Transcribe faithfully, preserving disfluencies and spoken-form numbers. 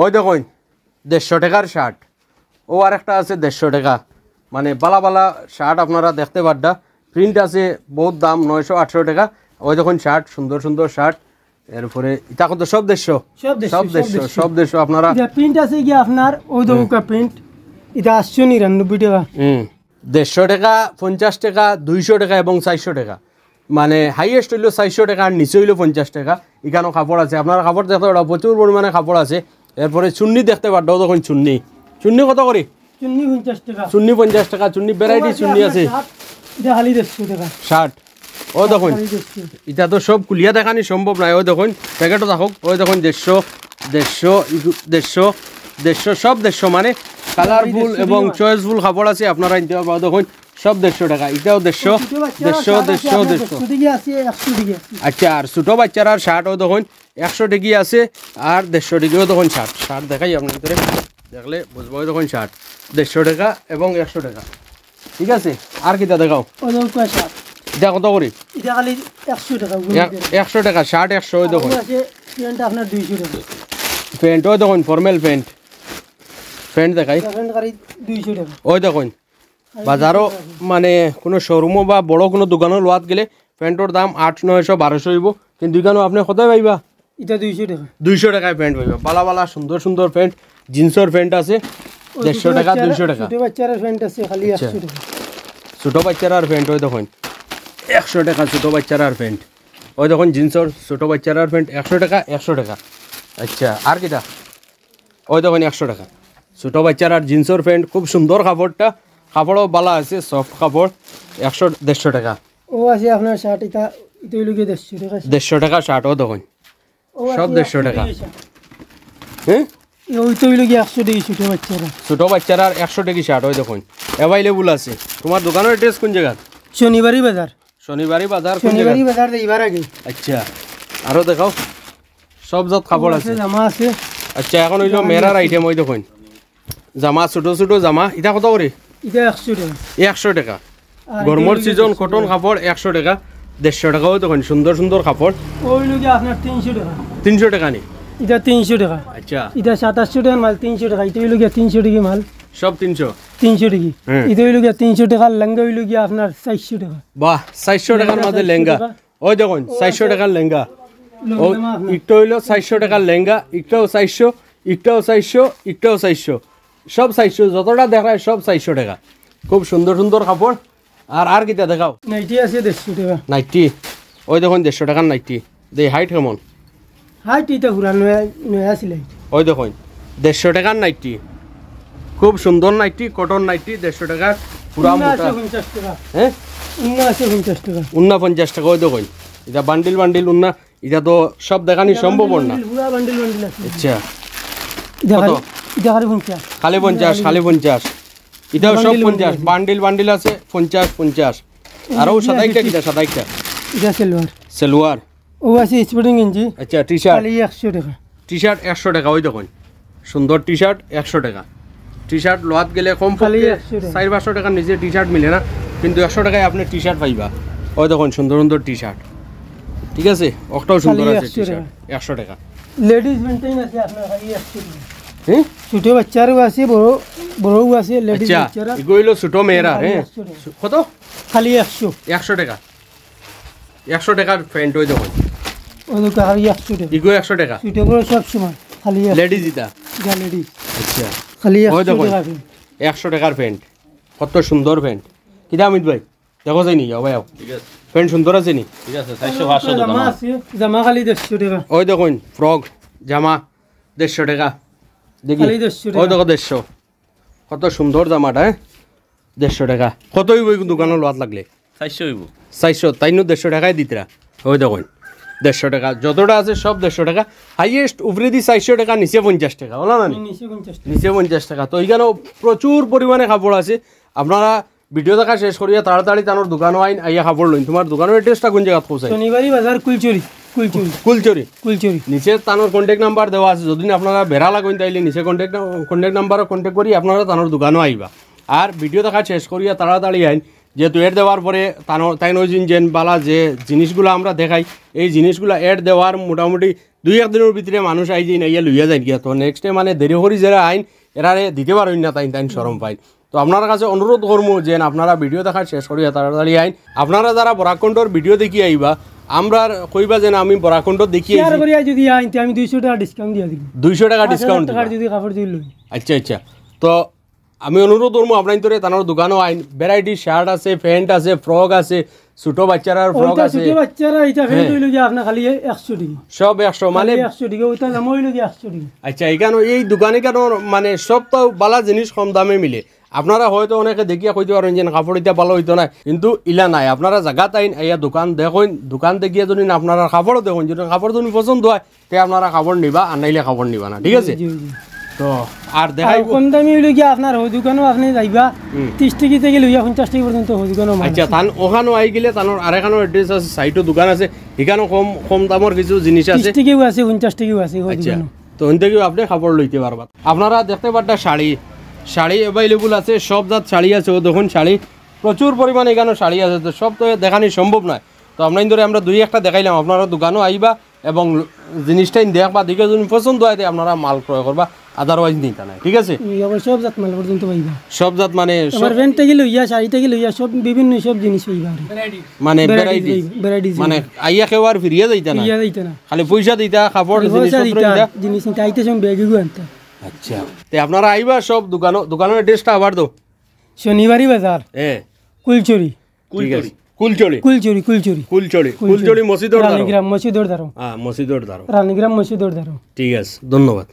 ওই দেখইন, দেড়শো টেকার শার্ট। ও আরেকটা আছে দেড়শো টেকা, মানে বালা বালা শার্ট আপনারা দেখতে পাররা। প্রিন্ট আছে বহুত দাম, নয়শো আটশো টেকা। ওই দেখইন শার্ট, সুন্দর সুন্দর শার্ট। এরপরে ইতা কত? সব দেড়শো। সব দেড়শো, সব সব দেড়শো, দেড়শো। সব দেড়শো আপনারা। ইটা প্রিন্ট আছে গিয়া আপনার, ওই দেখো কা প্রিন্ট। ইটা আটশো নিরানব্বই টেকা। হুম। দেড়শো টেকা, পঞ্চাশ টেকা, দুইশো টেকা এবং চাইরশো টেকা। মানে হাইয়েস্ট অইলো চাইরশো টেকা আর নিচে অইলো পঞ্চাশ টেকা। ইখানো কাপড় আছে, আপনারা কাপড় দেখতে পাররা, প্রচুর পরিমাণে কাপড় আছে। এরপরে চুন্নি দেখতে পাররা, ও দেখইন চুন্নি। চুন্নি কত করি? চুন্নি পঞ্চাশ টেকা। চুন্নি পঞ্চাশ টেকা, চুন্নি ভ্যারাইটি ও আছে চুন্নি আপনার আছে। শার্ট, ইটা খালি দেড়শো টেকা। শার্ট, ও দেখইন। খালি দেড়শো। ইটা তো সব খুলিয়া দেখানি সম্ভব নায়। ওই দেখইন, প্যাকেটও থাকুক। ওই দেখইন, দেড়শো, দেড়শো, ইগু-, দেড়শো, দেড়শো, সব দেড়শো। মানে কালারফুল দেড়শো এবং টেকা। চয়েসফুল কাপড় আছে, আপনারা নিতে পারবা। ওই দেখইন, সব দেড়শো টেকা। ইটাও দেড়শো, ও, ছোট বাচ্চার দেড়শো, শার্ট আছে দেড়শো, আপনার দেড়শো। দেড়শো টেকা আছে, একশো টেকা আছে। আচ্ছা, আর ছোট বাচ্চার আর শার্ট, ওই দেখইন, একশো টেকা আছে, আর দেড়শো টেকাও দেখইন শার্ট। শার্ট দেখাই আপনাদের, দেখলে বুঝবা। ওই দেখইন শার্ট, দেড়শো টেকা এবং একশো টেকা। ঠিক আছে, আর কিতা দেখাও? ওই দেখো কয় শার্ট। ইটা কত করি? ইটা খালি একশো টেকা, ওগুলো এক-, ভিতরে। একশো টেকা, শার্ট একশো, ওই আর দেখইন। ওগুলো আছে, প্যান্ট আপনার দুইশো টেকা। প্যান্ট, ওই দেখইন, ফর্মাল প্যান্ট। প্যান্ট দেখাই। ইটা প্যান্ট খালি দুইশো টেকা। ওই দেখইন, আর বাজারও দুইশো টেকা। মানে কোনো শোরুমও বা বড় কোনো দোকানও লওয়াত গেলে প্যান্টর দাম আট, নয়শো, বারোশো অইবো, কিন্তু ইখানো আপনি কত পাইবা? ইটা দুইশো টেকা। দুইশো টেকায় প্যান্ট পাইবা, বালা বালা সুন্দর সুন্দর প্যান্ট, জিন্সর প্যান্ট আছে, ওই দেড়শো ছোট টেকা, বাচ্চারা, দুইশো টেকা। ছোট বাচ্চারা প্যান্ট আছে খালি আচ্ছা। একশো টেকা। ছোট বাচ্চার আর প্যান্ট, ওই দেখইন, একশো টেকা ছোট বাচ্চার আর প্যান্ট। ওই দেখইন জিন্সর ছোট বাচ্চার আর প্যান্ট, একশো টেকা, একশো টেকা। আচ্ছা, আর কিতা? ওই দেখইন একশো টেকা। ছোট বাচ্চার আর জিন্সর প্যান্ট, খুব সুন্দর কাপড়টা, কাপড়ও বালা আছে, সফট কাপড়, একশো, দেড়শো টেকা। ও আছে আপনার শার্ট, ইটা, ইটা অইলো গিয়া দেড়শো টেকা। দেড়শো টেকা শার্ট, ও দেখইন। ও সব আছে দেড়শো টেকা। একশো টেকা শার্ট। হ্যাঁ? এ, ওই তো অইলো গিয়া একশো টেকা ছোট বাচ্চারা। ছোট বাচ্চার আর একশো টেকা শার্ট, ওই দেখইন। অ্যাভেলেবল আছে। তোমার দোকানর অ্যাড্রেস কোন জায়গা? শনিবারই বাজার। শনিবারই বাজার কোন জায়গা? শনিবারই বাজার যাইবার আগে। আচ্ছা। আরো দেখাও। সব জাত কাপড় আছে, আছে। জামা আছে। আচ্ছা, এখন অইলো জামা মেরার আছে। আইটেম, ওই দেখইন। জামা, ছোট ছোট জামা, ইটা কত করি? ইটা একশো টেকা। একশো টেকা। আর গরমর ইটা অইলো সিজন, দেড়শো কটন টেকা। কাপড়, একশো টেকা, দেড়শো টেকাও দেখইন, সুন্দর সুন্দর কাপড়। ওই অইলো গিয়া আপনার তিনশো টেকা। তিনশো টেকা নি? ইটা তিনশো টেকা। আচ্ছা। ইটা সাতাশশো টেকার মাল, তিনশো টেকা। ইটা অইলো গিয়া তিনশো টেকা মাল। সব তিনশো? তিনশো টেকা। হ্যাঁ। ইটা অইলো গিয়া তিনশো টেকা, লেহেঙ্গা অইলো গিয়া আপনার চাইরশো টেকা। বাহ, চাইরশো টেকার লেহেঙ্গা মাঝে চাইরশো লেহেঙ্গা। টেকা। ওই দেখইন, ও, চাইরশো আচ্ছা। টেকার লেহেঙ্গা। লেহেঙ্গা ও, মাঝে আপনার। একটা অইলো চাইরশো টেকার লেহেঙ্গা, একটাও চাইরশো, একটাও চাইরশো, একটাও চাইরশো, একটাও চাইরশো। সব চাইরশো, যতটা দেখায় সব চাইরশো টেকা। খুব সুন্দর সুন্দর কাপড়। আর, আর কিতা দেখাও? নাইটি আছে দেড়শো টেকা। নাইটি? ওই দেখইন দেড়শো টেকার নাইটি। দে, হাইট কেমন? হাইট ইটা পুরা নয়া, নয়া সিলাই। ওই দেখইন, দেড়শো টেকার নাইটি। খুব সুন্দর নাইটি, কটন নাইটি, দেড়শো টেকার পুরা উন্না আছে মোটা। পঞ্চাশ টেকা। হ্যাঁ? উন্না আছে পঞ্চাশ টেকা। উন্না পঞ্চাশ টেকা, ওই দেখইন। ইটা বান্ডিল বান্ডিল উন্না, ইটা তো সব দেখানি সম্ভব না। বান্ডিল, পুরা বান্ডিল বান্ডিল আছে। আচ্ছা। ইটা কত? খালি, ইটা খালি পঞ্চাশ। খালি পঞ্চাশ, খালি পঞ্চাশ। ইটাও সব বান্ডিল পঞ্চাশ, বান্ডিল আছে। বান্ডিল বান্ডিল আছে, পঞ্চাশ, পঞ্চাশ। আর ও ইটা সাদা একটা আছে। কিতা, সাদা একটা? ইটা সালোয়ার। সালোয়ার। ও আছে স্পোর্টিং গেঞ্জি। আচ্ছা, টি-শার্ট। খালি একশো টেকা। টি-শার্ট একশো টেকা, ওই দেখইন। সুন্দর টি-শার্ট একশো টেকা। টি-শার্ট লওয়াত গেলে কম খালি পক্ষে একশো টেকা। চাইর পাঁচশো টেকার নিচে টি-শার্ট মিলে না, কিন্তু একশো টেকায় আপনি টি-শার্ট পাইবা। ওই দেখইন সুন্দর সুন্দর টি-শার্ট। ঠিক আছে? ওটাও সুন্দর খালি আছে একশো টি-শার্ট। টেকা। একশো টেকা। লেডিজ মেইনটেইন আছে আপনার খালি একশো টেকা। হ্যাঁ? ছোট বাচ্চারও আছে, বড়, বড়ও আছে, লেডিজ আচ্ছা, বাচ্চারা। এগু অইলো ছোট মেয়েরা, খালি হ্যাঁ? একশো টেকা। কত? খালি একশো। একশো টেকা। একশো টেকার প্যান্ট, ওই দেখইন। ওই দেখো, খালি একশো টেকা। এগু একশো টেকা। ছোট বড় সব সমান, খালি একশো। লেডিজ ইটা? ইটা লেডিজ। আচ্ছা। খালি ওই একশো দেখইন। টেকা প্যান্ট। একশো টেকার প্যান্ট। কত সুন্দর প্যান্ট। কিতা অমিত ভাই? দেখো চাইনি, যাও ভাই, যাও। ঠিক আছে। প্যান্ট সুন্দর আছে নি? ঠিক আছে, চাইরশো পাঁচশো তো জামা জামা। আছে, জামা খালি দেড়শো টেকা। ওই দেখইন, ফ্রক, জামা, দেড়শো টেকা। দেখি। খালি দেড়শো ওই টেকা। দেখো, দেড়শো। কত সুন্দর জামাটা, হ্যাঁ? দেড়শো টেকা। কত অইবো এই দোকানো লওয়াত লাগলে? চাইরশো অইবো। চাইরশো, তাইনও দেড়শো টেকায় দিতরা। ওই দেখইন, দেড়শো টেকা। যতটা আছে সব দেড়শো টেকা। হাইয়েস্ট উপরেদি চাইরশো টেকা, নিচে পঞ্চাশ টেকা। ওলা না নি? নিচে পঞ্চাশ টেকা। নিচে পঞ্চাশ টেকা। তো ইখানো প্রচুর পরিমাণে কাপড় আছে। আপনারা ভিডিও দেখা শেষ করিয়া তাড়াতাড়ি তানর দোকানো আইন, আইয়া কাপড় লইন। তোমার দোকানর অ্যাড্রেসটা কোন জাগাত কইছাই? শনিবারি বাজার, কুলচুরি, কুলচুরি। কুলচুরি। কুলচুরি। নিচে তানর কন্ট্যাক্ট নাম্বার দেওয়া আছে, যদি আপনারা বেড়া লাগইন তাইলে নিচে কন্ট্যাক্ট না-, কন্ট্যাক্ট নাম্বারো কন্ট্যাক্ট করি আপনারা তানর দোকানো আইবা। আর ভিডিও দেখা শেষ করিয়া তাড়াতাড়ি আইন, যেহেতু এড দেওয়ার পরে তানর, তাইন ওই দিন যেন বালা যে জিনিসগুলা আমরা দেখাই, এই জিনিসগুলা এড দেওয়ার মোটামুটি দুই এক দিনর ভিতরে মানুষ আইয়া লইয়া যাইন গিয়া। তো নেক্সটে মানে দেরি করি যেরা আইন, এরারে দিতে পারইন না, তাইন তাইন শরম পাইন। তো আপনারার কাছে অনুরোধ করমু যে আপনারা ভিডিও দেখার শেষ করিয়া তাড়াতাড়ি আইন। আপনারা যারা বরাকণ্ঠর ভিডিও দেখি আইবা, আমরার কইবা যে না, আমি বরাকণ্ঠ দেখি আইছি। করিয়া যদি আইন, তে আমি দুইশো টেকা ডিসকাউন্ট দিয়া দিমু। দুইশো টেকা ডিসকাউন্ট দিবা। যদি কাপড় যদি লই। আচ্ছা, আচ্ছা। তো আমি অনুরোধ করমু আপনাইন্তরে তানর দোকানো আইন, ভ্যারাইটি শার্ট আছে, প্যান্ট আছে, ফ্রক আছে, ছোট বাচ্চারার ফ্রক আছে। ছোট বাচ্চারা ইটা প্যান্ট হইলো গিয়া আপনার খালি একশো টেকা। সব একশো মানে? খালি একশো টেকা, ওইটা দাম হইলো গিয়া একশো টেকা। আচ্ছা, এখানো এই দোকানে কেন মানে সব তো বালা জিনিস কম দামে মিলে। আপনারা হয়তো অনেকে দেখিয়া কইতে পারইন যে কাপড় ইটা বালা হইতো না, কিন্তু ইলা নাই। আপনারা জাগাত আইন, আইয়া দোকান দেখইন, দোকান দেখিয়া যদি আপনারা কাপড় দেখইন, যদি কাপড় যদি পছন্দ হয়, তে আপনারা কাপড় নিবা, আর নাইলে কাপড় নিবা না, ঠিক আছে? জি, জি। তো আর আর দেখাইব। কম দামি হইলো গিয়া আপনার হউ দোকানো আপনি যাইবা, হুম। ত্রিশ টেকা থেকে লইয়া পঞ্চাশ টেকা পর্যন্ত হউ দোকানো মাল আচ্ছা, আছে। তান ওখানো আই গেলে তানর আরেকখানো অ্যাড্রেস আছে, সাইডও দোকান আছে, এখানো কম, কম দামর কিছু জিনিস আছে। ত্রিশ টেকাও আছে, পঞ্চাশ টেকাও আছে হউ আচ্ছা, দোকানো। তো ওখান থেকে আপনি কাপড় লইতে পারবা। আপনারা দেখতে পারতা শাড়ি, শাড়ি অ্যাভেলেবল আছে, সব জাত শাড়ি আছে। ও দেখুন শাড়ি, প্রচুর পরিমাণে এখানো শাড়ি আছে, তো সব তো দেখানি সম্ভব নয়। তো আপনাইন্তরে আমরা দুই একটা দেখাইলাম, আপনারা দোকানো আইবা এবং জিনিসটাই দেখবা, দেখে যদি পছন্দ হয়, তে আপনারা মাল ক্রয় করবা, আদারওয়াইজ নিতা না, ঠিক আছে? ই, আবার সব জাত মাল পর্যন্ত পাইবা। সব জাত মানে সব আমার প্যান্ট থেকে লইয়া, শাড়ি থেকে লইয়া সব বিভিন্ন সব জিনিস পাইবা আর কি। মানে ভ্যারাইটিজ ভ্যারাইটিজ। পাইবা, ভ্যারাইটিজ মানে পাইবা। আইয়া কেউ আর ফিরিয়া যাইতা না। ফিরিয়া যাইতা না। খালি পয়সা দিতা, কাপড়, খালি পয়সা জিনিসপত্র দিতা, দিতা। জিনিস নিতে আইতে সময় ব্যাগেও আনতা। আচ্ছা, তে আপনারা আইবা সব দোকানো, দোকানের অ্যাড্রেসটা আবার দাও। শনিবারি বাজার, হ্যাঁ। কুলচুরি। ঠিক আছে। কুলচড়ি। কুলচুরি, কুলচুরি। কুলচড়ি। কুলচড়ি। কুলচড়ি মসজিদর ধারো। রানীগ্রাম মসজিদর ধারো। হ্যাঁ, মসজিদর ধারো। রানীগ্রাম মসজিদর ধারো। ঠিক আছে, ধন্যবাদ।